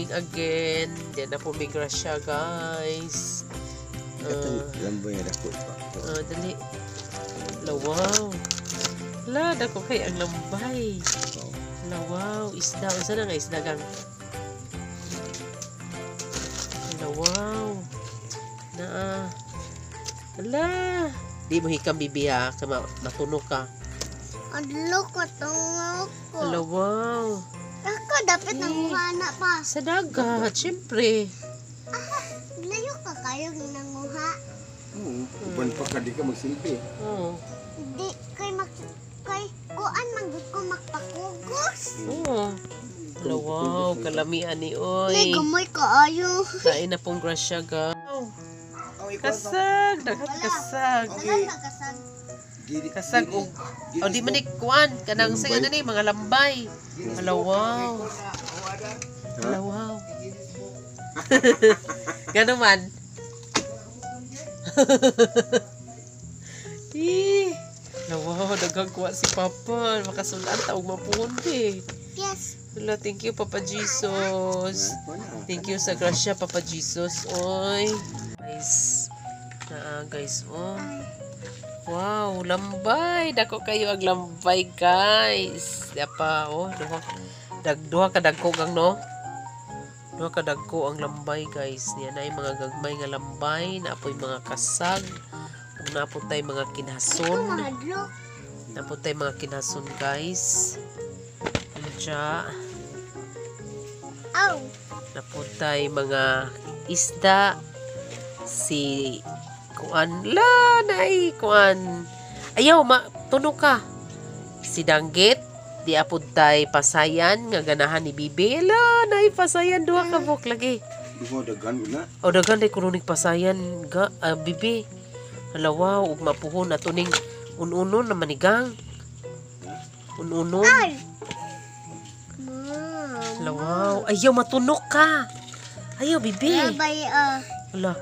morning again. Diyan na po may grasya, guys. Katong lambay nga dako pa. Ah, dali. Lawaw. La, dako kay ang lambay. Oh. Lawaw, isda. Unsa na nga isda, gang? Lawaw. Naa. Ala. Di mo hikam, bibi, ha. Kama matuno ka. Adlo ko tungo ko. Ala, wow. Ako dapat Eh. nanguha na pa. Sa dagat, syempre. Layo ka kayo nanguha. Oo, uban pa ka di ka magsilbi. Oo. Di kay mak kay kuan man gud ko magpakugos. Oo. Ala, wow. Kalamian ni May oy. gamoy kaayo. Kain na pong grasya, ga. Kasag, daghan kasag. Wala ka kasag. Kasag og o di man ni kuan kanang sa ano ni mga lambay. Ala, wow. Ala, wow. Gano man. Eh. Ala, wow, daghang kuha si Papa. Makasulan ta og mapuhon eh. Yes. Ala, thank you, Papa Jesus. Thank you sa grasya, Papa Jesus. Oy. Guys. Naa, guys. Oh. Wow, lambay. Dako kayo ang lambay, guys. Di pa, oh. Duha, duha ka dagko gang, no? Duha ka dagko ang lambay, guys. Niya na mga gagmay nga lambay. Naapoy mga kasag. Ug naapod tay mga kinhason. Mahadlok. Naapod tay mga kinhason, guys. Unja. Aw. Napuntay mga isda, si kuan la nay kuan, ayaw ma tuno ka, si danggit, di apuntay pasayan nga ganahan ni bibi, la nay pasayan, duha ka buok lagi. Duha daghan na. O daghan day kuno ning pasayan ga, ah, bibi. Hala, wow, ug mapuhon ato ning ununon na manigang ununon. Ay. Mom. Hala, wow, ayaw matunok ka, ayaw, bibi. Labay ah. Hala.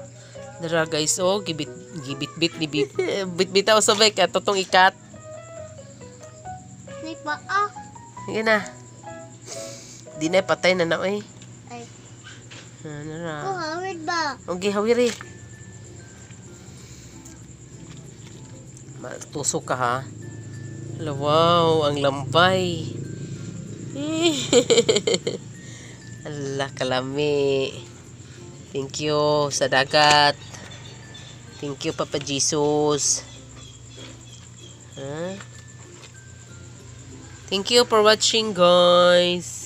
Dara, guys, oh, gibit gibit-bit ni bit. Bit-bitaw sa bek ato tong ikat. May paa. Sige na. Di na patay na na oy. Ay. Ano na? Ko hawid ba? Okay, hawiri. Matusok ka ha. Hala, wow, ang lampay. Ala, kalami. Thank you sa dagat. Thank you, Papa Jesus. Huh? Thank you for watching, guys.